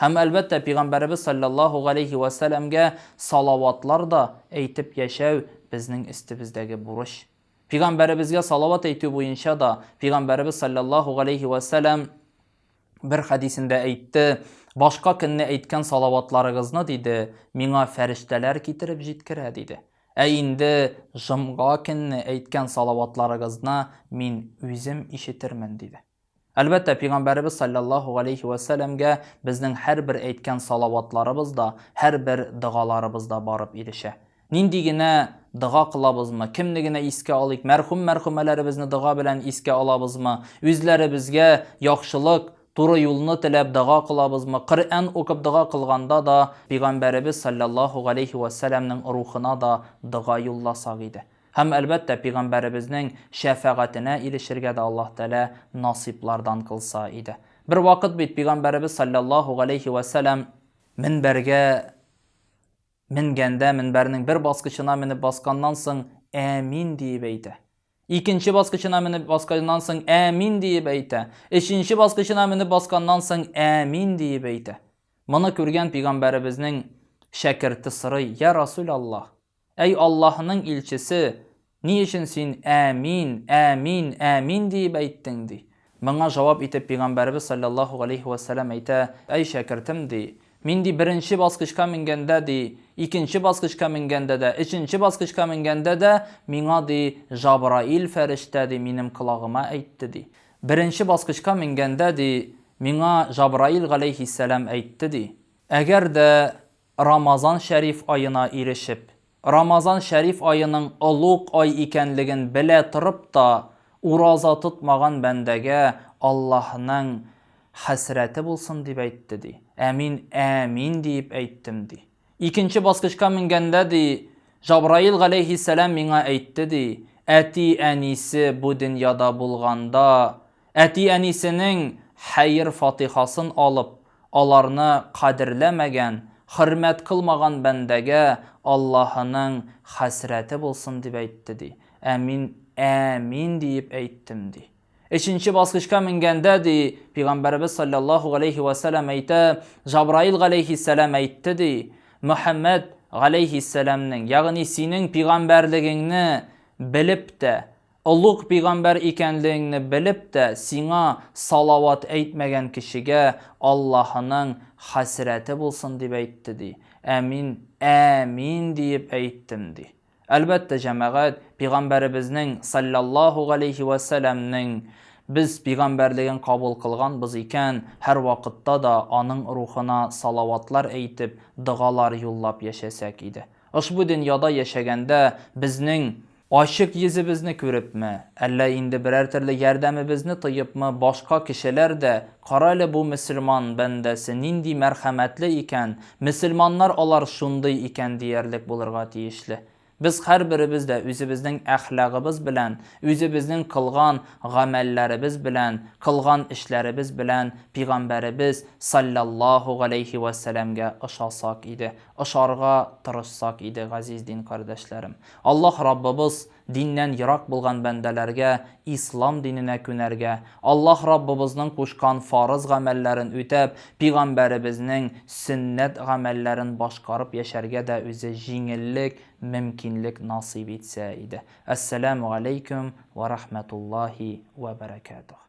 Һәм, әлбәттә, Пигамбәребез салләллаһу галәйһи вә сәләмгә салаватлар да әйтеп яшәү безнең өстебездәге бурыч. Пигамбәребезгә салават әйтү буенча да Пигамбәребез салләллаһу галәйһи вә сәләм бер хәдисендә әйтте, Башка көнне әйткән салаватларыгызны, диде, миңа фәрештәләр китереп җиткерә, диде. Ә инде җомга көнне әйткән салаватларыгызны мин үзем ишетермен, диде. Әлбәттә, Пигамбәребез салләллаһу галәйһи вә сәләмгә безнең һәрбер әйткән салаватларыбыз да, һәрбер догаларыбыз да барып ирешә. Нинди генә дога кылабызмы, кемне генә искә алыйк, мәрхүм-мәрхүмәләребезне дога белән искә алабызмы, үзләребезгә яхшылык, туры юлны теләп дога кылабызмы, Коръән укып дога кылганда да Пигамбәребез салләллаһу галәйһи вә сәләмнең рухына да дога юлласак иде. Һәм, әлбәттә, пигамбәребезнең шәфәгатенә ирешергә дә Аллаһ Тәгалә насыйплардан кылса иде. Бервакыт бит пигамбәребез салләллаһу галәйһи вә сәлам менбәргә менгәндә, менбәрнең бер баскычына менеп басканнан соң, Әмин диеп әйтә. Икенче баскычына менеп басканнан соң, Әмин диеп әйтә. Өченче баскычына менеп басканнан соң, Әмин диеп әйтә. Моны күргән пигамбәребезнең шәкерте сорый, Я Расул Аллаһ, Әй Аллаһының илчесе, ни өчен син Әмин, әмин, әмин диеп әйттең? ди. Моңа җавап итеп пигамбәребез салләллаһу галәйһи вә сәлам әйтә, Әй шәкертем, ди, мин, ди, беренче баскычка менгәндә, ди, икенче баскычка менгәндә дә, өченче баскычка менгәндә дә, миңа, ди, Җабраил фәрештә, ди, минем колагыма әйтте, ди. Беренче баскычка менгәндә, ди, миңа Җабраил галәйһиссәлам әйтте, ди, Әгәр дә Рамазан шәриф аена ирешеп, Рамазан шәриф аеның олуг ай икәнлеген белә торып та, ураза тотмаган бәндәгә Аллаһның хәсрәте булсын, дип әйтте, ди. Ә мин әмин диеп әйттем, ди. Икенче баскычка менгәндә, ди, Җабраил галәйһиссәлам миңа әйтте, ди, әти-әнисе бу дөньяда булганда, әти-әнисенең хәер-фатихасын алып, Аларны кадерләмәгән, хөрмәт кылмаган бәндәгә Аллаһының хәсрәте булсын, дип әйтте, ди. Ә мин Әмин диеп әйттем, ди. Өченче баскычка менгәндә, ди, Пигамбәребез салләллаһу галәйһи вә сәлам әйтә, Җабраил галәйһиссәлам әйтте, ди, Мөхәммәд галәйһиссәламнең, ягъни синең пигамбәрлегеңне белеп тә, Олуг пигамбәр икәнлегеңне белеп тә, сиңа салават әйтмәгән кешегә Аллаһының хәсрәте булсын, дип әйтте, ди. Ә мин Әмин диеп әйттем, ди. Әлбәттә, җәмәгать, пигамбәребезнең, салләллаһу галәйһи вә сәләмнең, без пигамбәрлеген кабул кылганбыз икән, һәрвакытта да аның рухына салаватлар әйтеп, догалар юллап яшәсәк иде. Ошбу дөньяда яшәгәндә безнең Ачык йөзебезне күрепме, әллә инде берәр төрле ярдәмебезне тоепмы, башка кешеләр дә, Карале бу мөселман бәндәсе нинди мәрхәмәтле икән, мөселманнар алар шундый икән диярлек булырга тиешле. Без һәрберебез дә үзебезнең әхлагыбыз белән, үзебезнең кылган гамәлләребез белән, кылган эшләребез белән Пигамбәребез салләллаһу галәйһи вә сәләмгә ошасак иде, ошарга тырышсак иде, газиз дин кардәшләрем. Аллаһ Раббыбыз диннән ерак булган бәндәләргә ислам диненә күнәргә, Аллаһ Раббыбызның кушкан фарыз гамәлләрен үтәп, пигамбәребезнең сөннәт гамәлләрен башкарып яшәргә дә үзе җиңеллек, мөмкинлек насыйп итсә иде. Әссәләмү галәйкүм вә рахмәтуллаһи вә бәрәкәтүһ.